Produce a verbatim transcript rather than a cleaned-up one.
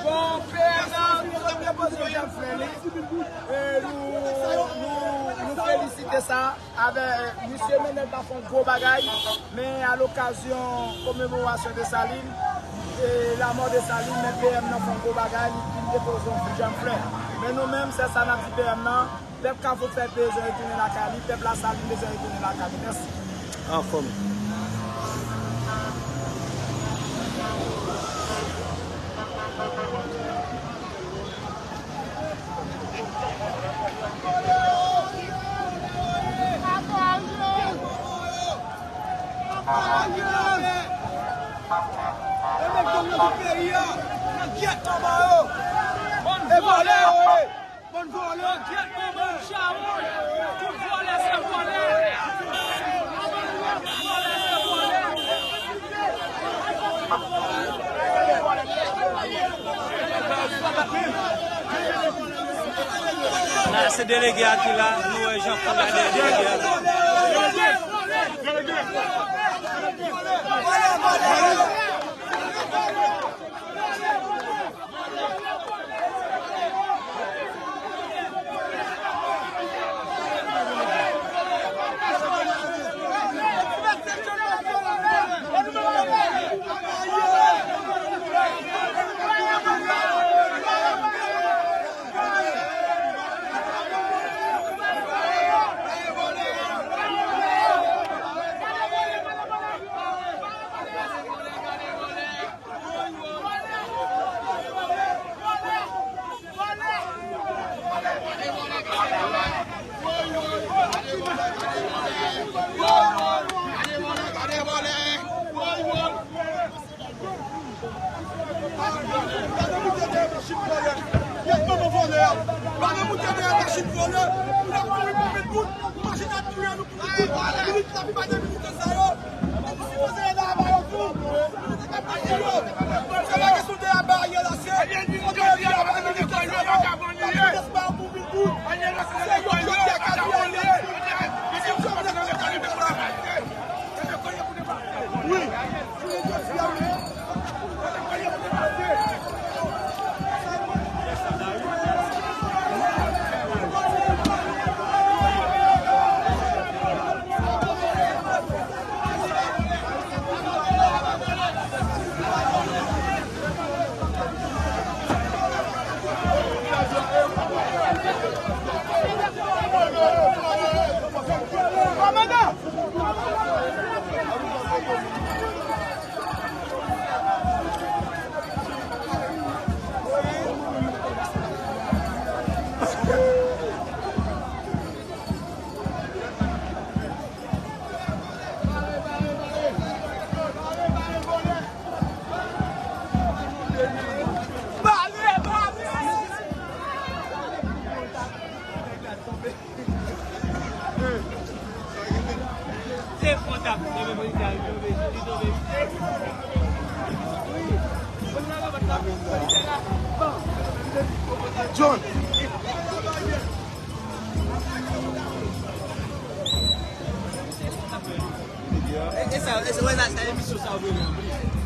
Bon, P M nan, nou te poze jan frè li. E nou, nou, nou, nou felisite sa. Avè, misye Menèt la fè yon gwo bagay, men a lokazyon komemorasyon Desalin, e lanmò Desalin, men P M nan fè yon gwo bagay, li vin depoze yon ti janm flè. Men nou menm, sèl sa n ap di P M nan, pèp Kafou Fèy bezwen retounen lakay li, pèp Lasalin bezwen retounen lakay li. Mèsi. Anfòm. La, se delege a ki la, nou wè Jean Paul la dèyè delege a. Gade moute dèyè machin vòlè. Gade moute dèyè machin vòlè. Pou n ap mouri pou vin bout. Machin ap touye nou pou vin bout. Minit la pi pa de minit sa yo. Nou sipoze ale anba yo tou. Minit la ap touye yo. Se pa kesyon de anba yo la, se fò dèyè vin anba minit sa yo. Paske se pa yo pou vin bout. Se yo, yo, yo, yo, yo. Wi. John. E, e sa, e sa, wè sa, sa emisyon sa w vle an plis.